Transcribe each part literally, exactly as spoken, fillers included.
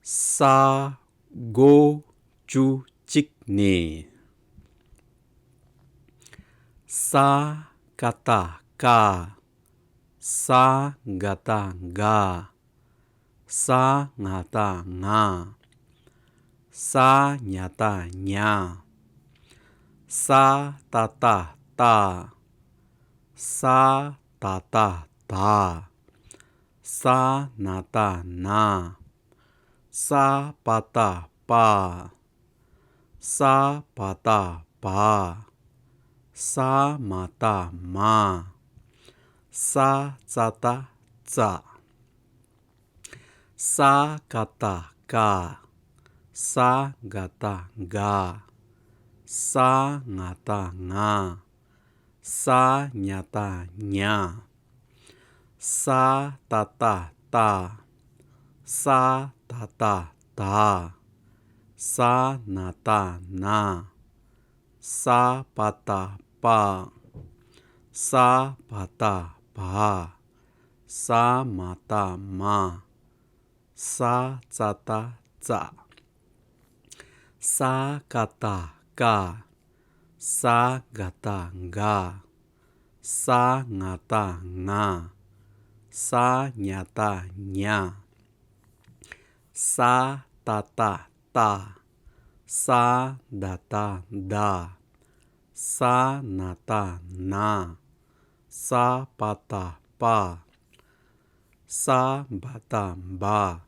ས་མགོ་ཅུ་གཅིག་ནས། ས་ཀ་བཏགས་སྐ། ས་ག་བཏགས་སྒ། ས་ང་བཏགས་སྔ། ས་ཉ་བཏགས་སྙ། ས་ཏ་བཏགས་སྟ། ས་ད་བཏགས་སྡ། ས་ན་བཏགས་སྣ། ས་པ་བཏགས་སྤ། ས་བ་བཏགས་སྦ། ས་མ་བཏགས་སྨ། ས་ཙ་བཏགས་སྩ། ས་ཀ་བཏགས་སྐ། ས་ག་བཏགས་སྒ། ས་ང་བཏགས་སྔ། ས་ཉ་བཏགས་སྙ། ས་ཏ་བཏགས་སྟ། ས་ད་བཏགས་སྡ། ས་ན་བཏགས་སྣ། ས་པ་བཏགས་སྤ། ས་བ་བཏགས་སྦ། ས་མ་བཏགས་སྨ། ས་ཙ་བཏགས་སྩ། ས་ཀ་བཏགས་སྐ། ས་ག་བཏགས་སྒ། ས་ང་བཏགས་སྔ། ས་ཉ་བཏགས་སྙ། ས་ཏ་བཏགས་སྟ། ས་ད་བཏགས་སྡ། ས་ན་བཏགས་སྣ། ས་པ་བཏགས་སྤ། ས་བ་བཏགས་སྦ།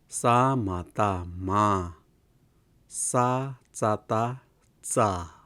ས་མ་བཏགས་སྨ། ས་ཙ་བཏགས་སྩ།